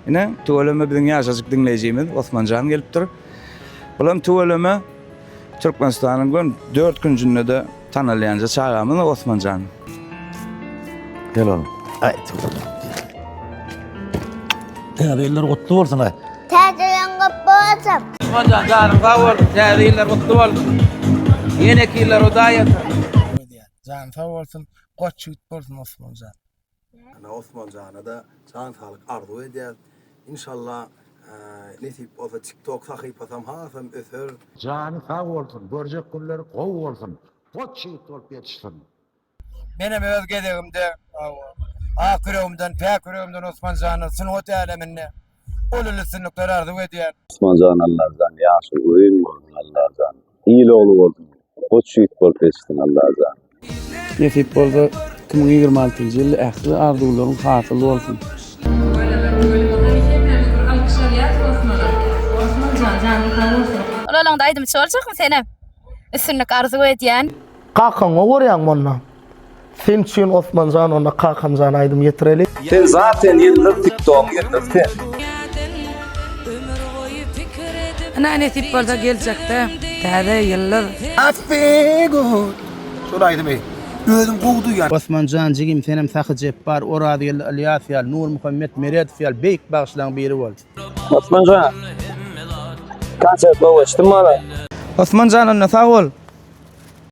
Ine, tüweleme biziň ýaşajyk diňleýjimiz Osmanjan gelipdir. Bulam tüweleme Türkmenistanyň gön dört künjünde-de tanalýanja çagamyz Osmanjan. Gel oğlum. Ay tüweleme. Täze ýyllar gutly bolsun ay. Täze ýylyň gutly bolsun. Osmanjan janyň sag bolsun. Täze ýyllar gutly bolsun. Ýeneki ýyllar Hudaý ýatyr. Jany sag bolsun, goç ýigit bolsun Osmanjan. Ana Osmanjana-da jan saglyk arzuw edýäs. Inşallah nesip bolsa TikTok sahypasam hasam öser. Jany sag bolsun, görjek günleri gowy bolsun, goç ýigit bolup ýetişsin. Menem öz gezegimde ak ýüregimden, päk ýüregimden Osmanjana sungat äleminde uly üstünlikler arzuw edýän. Osmanjan Allajan ýaşy uzyn bolsun Allajan il ogly bolsun goç ýigit bolup ýetişsin Allajan. Nesip bolsa 2026-njy ýylda ähli arzuwlaryň hasyl bolsun. Tüweleme tüweleme hany hemmämiz bir alkyş alýas Osmana. Osmanjan janyň sag bolsun. Ulalaňda aýdymçy boljakmy senem? Üstünlik arzuw edýän. Kakaňy görýäňmi onda? Sen üçin Osmanjan onda Kakamjan aýdym ýetireli. Sen zaten ýyldyz tiktogyň ýyldyzy sen. Ynha nesip bolsa geljekde täze ýyldyz. Happy good. Şol aýdymy özüm gowy duýýan. Osmanjan jigim senem Sahy Jepbar, Orazgeldi Ylýas ýaly, Nurmuhammet Meredow ýaly beýik bagşylaň biri bol. Osmanjan. Konsert gowy geçdimi bala? Osmanjan onda sag bol.